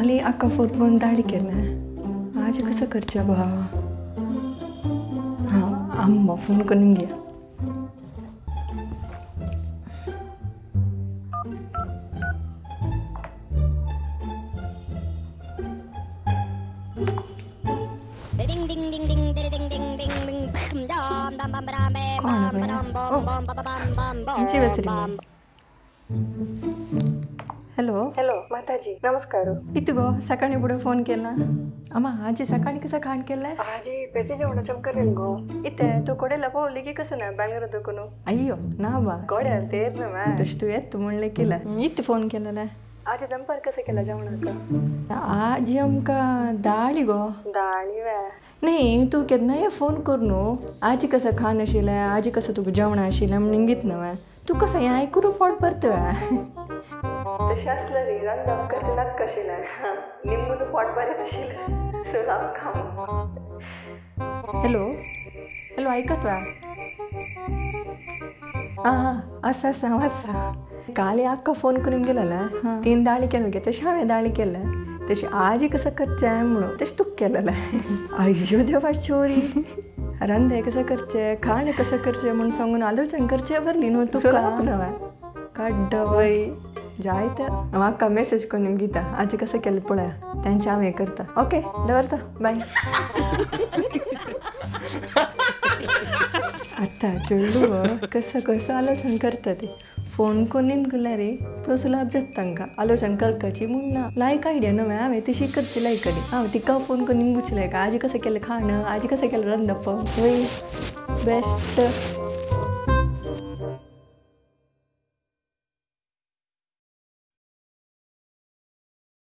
काली अक्का फोन करून दाडी केलं आज कसं करच्या बा. हां आम्हा फोन करून घ्या. हॅलो हॅलो माताजी नमस्कार. इतगो सकाळी पुढे फोन केला. अम्मा आजी सकाळी कसं खाण केलंय? आजी पेचे जेवण चमकरेल गो. इथे तू कोडेला पोवली की कसं ना बँगलोर दुकोनु? अय्यो ना बा कोड्याल तेर ना मॅ तशी तू येत म्हणले केलं इथे फोन केलेला. आजी दंपार कसं केलं जेवणाचं? आजी आमका दाळी गो. दाळी वे नाही तू केन्नाय फोन करून आजी कसं खाण आशिल्लें आजी कसं तुका जेवण आशिल्लें म्हणून घेत ना तू कसं हें आयकून पोट भरता. तशें आसलें न्ही रांदप करचें नाका आशिल्लें निमून पोट बरें आशिल्लें सुलाप खाम. हॅलो हॅलो आयकत वा? आं हां आसा आसा हांव आसा. काल अक्का फोन करून गेलेला तीन दाळी केलें गे तशें हांवें दाळी केलें तशें आजी कसं करचें म्हणून तशें तुका केलेलें. अय्यो देवा चोरी रांदे कसं करचें खाणें कसं करचें म्हूण सांगून आलोचन करचें भरली न्हू तुका काड्ड वय जायते म्हाका मेसेज करून घेता आजी कसं केलें पळया तेंचे हांव हें करता. ओके दवरता बाय. आतां चेडूं कसं कसं आलोचन करता ते फोन करून गेल्यार रे पूण सुलाभ जाता तांकां आलोचन करपाची म्हूण ना लायक आयडिया न्हय हांवें तशी करची लायक आनी हांव तिका फोन करून पुचलें आजी कसं केलें खाणं आजी कसं केलें रांदप वय बेस्ट.